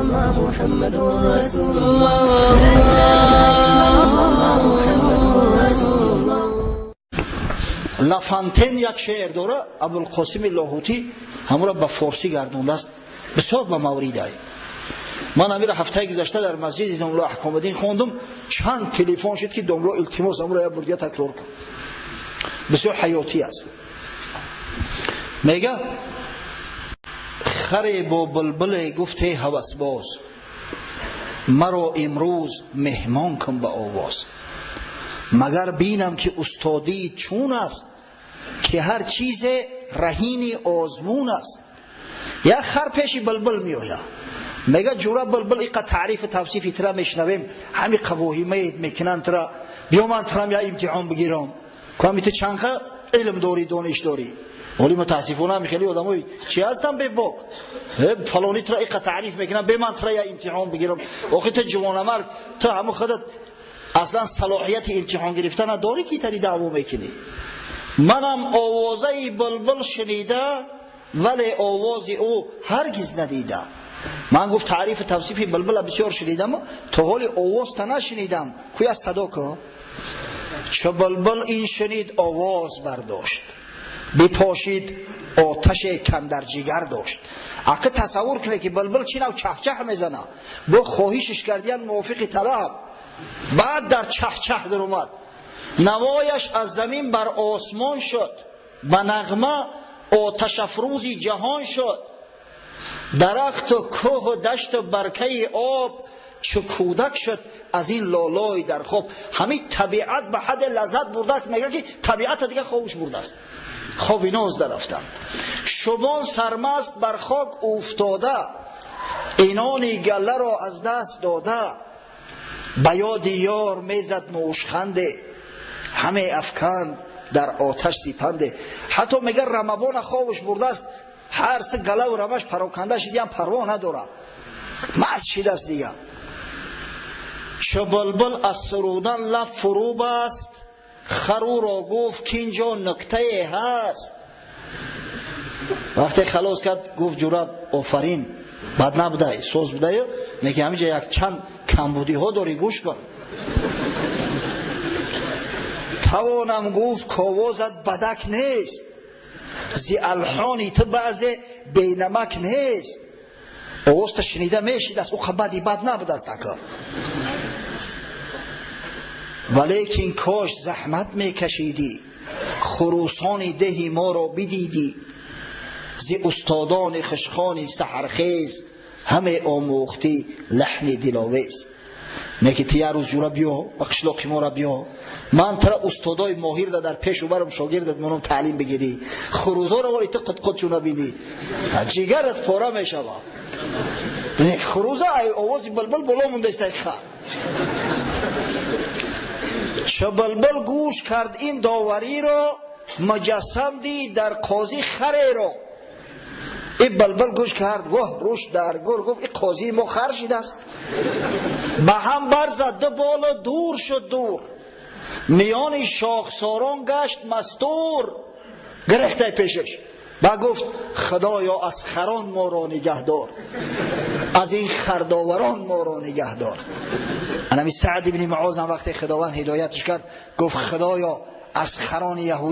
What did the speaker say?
الله محمد رسول الله. لا إله إلا الله محمد رسول الله. Лафантен як шеър дора, Абулқосими Лоҳутӣ ҳамуро ба форсӣ гардондааст. Бисёр ба мавридай. Ман амира ҳафтаи гузашта дар масҷиди домло Аҳкомиддин хондум, чанд телефон шуд, ки домло, илтимос, амуро як бор дига такрор кун. Бисёр ҳаётӣ аст. Мега: харе бо булбуле гуфте ҳавасбоз, маро имрӯз меҳмон кун ба овоз, магар бинам ки устодӣ чун аст, ки ҳар чизе раҳини озмун аст. Як хар пеши булбул меояд, мега: ҷура булбул, иқа таърифу тавсифи тира мешунавем, ҳами қавоҳимает мекунанд тира, биё ман тирам я имтиҳон бигирам, ками ту чанқа илм дорӣ, дониш дорӣ. Оли мутаассифона ҳами хеле одамои чи ҳастам, бебок, фалони тира иқа таъриф мекунам, бе ман тира я имтиҳон бигирам. Охи ту ҷавонамард, ту ҳаму худат аслан салоҳияти имтиҳон гирифта надорӣ, ки тари даъво мекунӣ. Манам овозаи булбул шунида, вале овози ӯ ҳаргиз надида. Ман, гуфт, таърифу тавсифи булбула бисёр шунидам, то ҳоли овозта нашунидам, куя садо ко. Чу булбул ин шунид, овоз бардошт, бипошид оташе кандар ҷигар дошт. Ака, тасаввур кунед, ки булбул чӣ нав чаҳчаҳ мезана, бо хоҳишиш кардиян мувофиқи талаб, баъд дар чаҳчаҳ даромад, навояш аз замин бар осмон шуд, ба нағма оташафрӯзи ҷаҳон шуд. Дарахту кӯҳу дашту баркаи об чу кӯдак шуд аз ин лолой дар хоб. Ҳамин табиат ба ҳадде лаззат бурдааст, мега, ки табиата дига хобуш бурдааст, хоби ноз дарафтанд. Шубон сармаст бар хок уфтода, инони галларо аз даст дода, ба ёди ёр мезад мушханде, ҳаме афканд дар оташ сипанде. Ҳатто мега, рамабона хобуш бурдааст, ҳар се галаву рамаш пароканда шидиам, парво надорад, маст шидааст дига. Чу булбул аз сурудан лаб фурӯ баст, харуро гуфт, ки инҷо нуктае ҳаст. Вақте халос кард, гуфт: ҷура, офарин, бад набудай, соз будаю, лекин ҳаминҷа якчанд камбудиҳо дорӣ, гӯш кун. Тавонам гуфт, ковозат бадак нест, зи алҳони ту баъзе бенамак нест. Овозта шунида мешидааст, ӯ бади бад набудааст, ака, валекин кош заҳмат мекашидӣ, хурӯсони деҳи моро бидидӣ. Зи устодони хушхони саҳархез ҳаме омӯхтӣ лаҳни диловез. Неки ту як рӯз, ҷура, биё ба қишлоқи мора, биё, ман тара устодои моҳирда дар пешу барам шогирдат монам, таълим бигирӣ. Хурӯзоро вали ту қудқудчу набинӣ, ҷигарат пора мешава. Хурӯза ай овози булбул боло мондаиста хар. Чу булбул гӯш кард ин довариро, муҷассам дид дар қозӣ хареро. И булбул гӯш кард, воҳ, рӯш дар гур, гуфт: и қозии мо хар шидааст. Ба ҳам барзад ду болу дур шуд дур, миёни шохсорон гашт мастур. Гирехтай пешаш ба гуфт: худоё, аз харон моро нигаҳдор, аз ин хардоварон моро нигаҳдор. Анами Саъд ибни Муоз ҳам вақте Худованд ҳидоятш кард, гуфт: худоё, аз харони яҳудӣ.